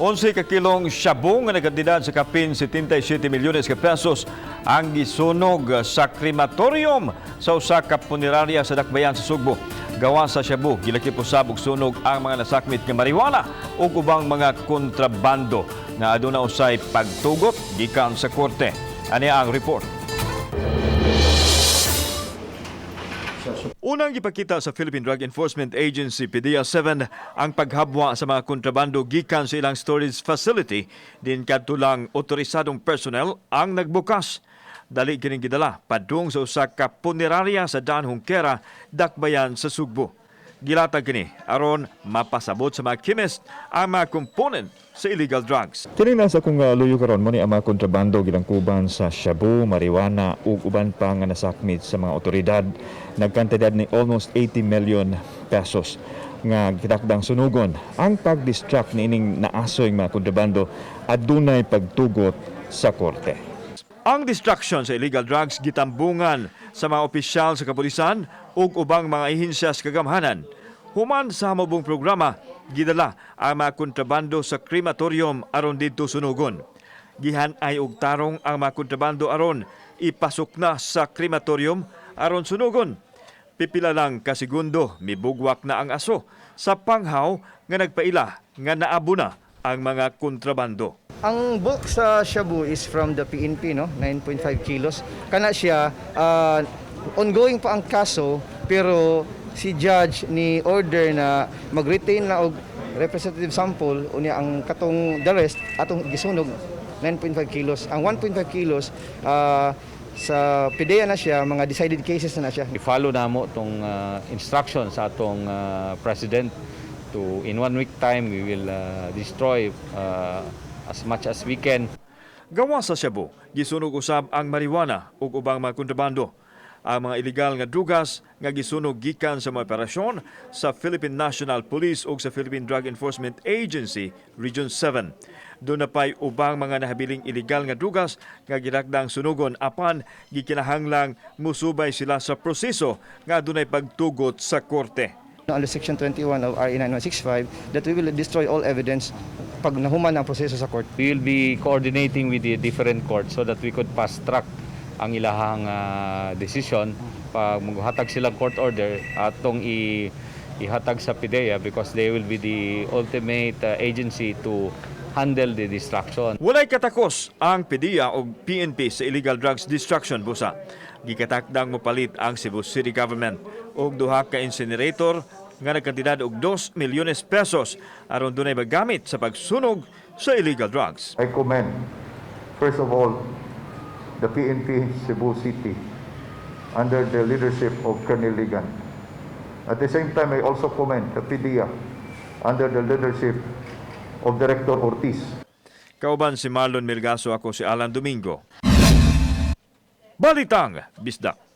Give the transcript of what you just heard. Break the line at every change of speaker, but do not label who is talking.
11 ka kilong shabu nga nagkantidad sa kapin 77 milyones ka pesos ang gisunog sa crematorium sa usa ka punerarya sa Dakbayan sa Sugbo. Gawa sa shabu, gilakip usab og sunog ang mga nasakmit nga marijuana ug ubang mga kontrabando nga aduna usay pagtugot gikan sa korte. Ani ang report. Unang gipakita sa Philippine Drug Enforcement Agency PDEA 7 ang paghabwa sa mga kontrabando gikan sa ilang storage facility din kadto lang otorisadong personnel ang nagbukas. Dali kining gidala padung sa usa ka punerarya sa Daan Junquera, Dakbayan sa Sugbo. Gilatag kini aron mapasabot sa mga chemist ang mga component sa illegal drugs.
Kini nasa akong luyo karon mo ni ang mga kontrabando gilangkuban sa shabu, marijuana ug uban pa nga nasakmit sa mga otoridad, nagkantidad ni almost 80 million pesos nga gitakdang sunugon. Ang pag-destruct niining naasoy mga kontrabando adunay pagtugot sa korte.
Ang destruction sa illegal drugs gitambungan sa mga opisyal sa kapulisan ug ubang mga ehensya sa kagamhanan. Human sa hamubong programa, gidala ang mga kontrabando sa crematorium aron didto sunugon. Gihan-ay og tarong ang mga kontrabando aron ipasok na sa crematorium aron sunugon. Pipila lang ka segundo, mibugwak na ang aso sa panghaw nga nagpaila nga naabo na ang mga kontrabando.
Ang bulk sa shabu is from the PNP, no? 9.5 kilos. Kana siya, ongoing pa ang kaso, pero si judge ni order na mag-retain na og representative sample, unya ang katong the rest atong gisunog, 9.5 kilos. Ang 1.5 kilos, sa PDEA na siya, mga decided cases na siya.
I-follow namo tong instruction sa atong president to in one week time we will destroy as much as we can.
Gawa sa shabu, gisunog usab ang marijuana ug ubang mga kontrabando. Ang mga ilegal nga drugas nga gisunog gikan sa mga operasyon sa Philippine National Police ug sa Philippine Drug Enforcement Agency Region 7. Duna pay ubang mga nahabiling ilegal nga drugas nga gitakdang sunugon apan gikinahanglang musubay sila sa proseso nga adunay pagtugot sa korte.
Under Section 21 of RA 9165 that we will destroy all evidence pag nahuman ang proseso sa court.
We will be coordinating with the different courts so that we could fast track ang ilahang decision. Pag maghatag sila court order, atong ihatag sa PDEA because they will be the ultimate agency to handle the destruction.
Walay katakos ang PDEA o PNP sa illegal drugs destruction busa. Gikatakdang mopalit ang Cebu City Government og duha ka incinerator nga nagkantidad og 2 milyones pesos aron dunay magamit sa pagsunog sa illegal drugs.
I commend, first of all, the PNP Cebu City under the leadership of Colonel Ligan. At the same time, I also commend the PDEA under the leadership of Director Ortiz.
Kauban si Marlon Milgaso, ako si Alan Domingo. Balitang Bisdak.